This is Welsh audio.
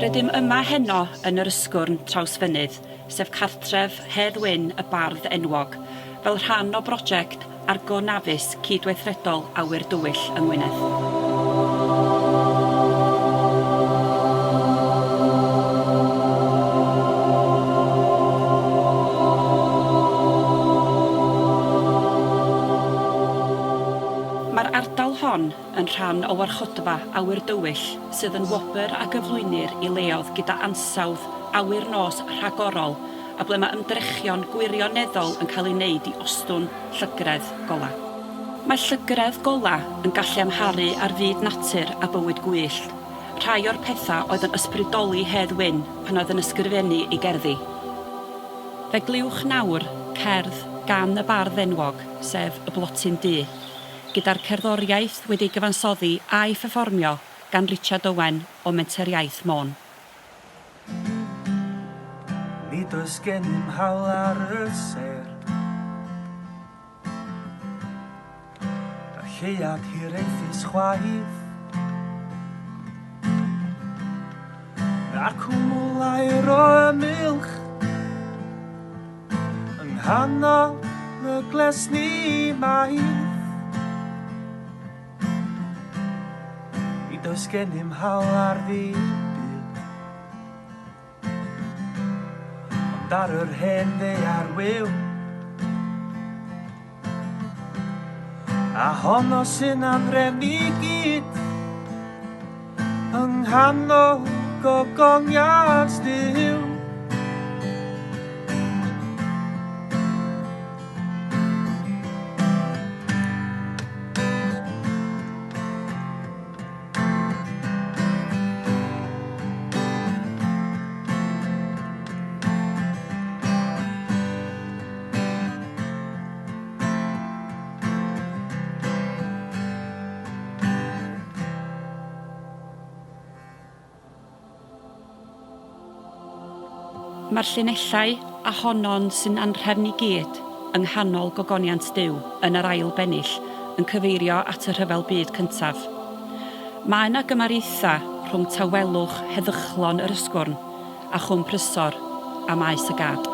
Rydym yma heno yn Yr Ysgwrn, Trawsfynydd, sef cartref Hedd Wyn y bardd enwog, fel rhan o broject Argo Navis cydweithredol Awyr Dywyll yng Ngwynedd. Mae'r ardal hon yn rhan o warchodfa awyr dywyll sydd yn wobr a gyflwynir i leodd gyda ansawdd awyr nos rhagorol a ble mae ymdrechion gwirioneddol yn cael eu wneud i ostwng llygredd golau. Mae llygredd golau yn gallu amharu ar fyd natur a bywyd gwyllt, rhai o'r pethau oedd yn ysbrydoli Hedd Wyn pan oedd yn ysgrifennu ei gerddi. Fe glywch nawr cerdd gan y bardd enwog, sef Y Blotyn Du. gyda'r cerddoriaeth wedi'i gyfansoddi a'i phefformio gan Richard Owen o Menter Iaith Môn. Nid oes gennym hawl ar y sêr. Na'r lleuad hiraethus chwaith. Na'r cwmwl aur o ymylch. Yng nghanol y glesni maith. Nid oes gennym hawl ar ddim byd. Ond ar yr hen ddaear wiw. A honno sy'n anrefn i gyd. Yng nghanol gogoniant Duw. Mae'r llinellau a honno'n sy'n anrhefn i gyd yng nghanol gogoniant Duw yn yr ail bennill yn cyfeirio at y Rhyfel Byd Cyntaf. Mae yna gymariaethau rhwng tawelwch heddychlon yr Ysgwrn a Chwm Prysor a Maes y Gad.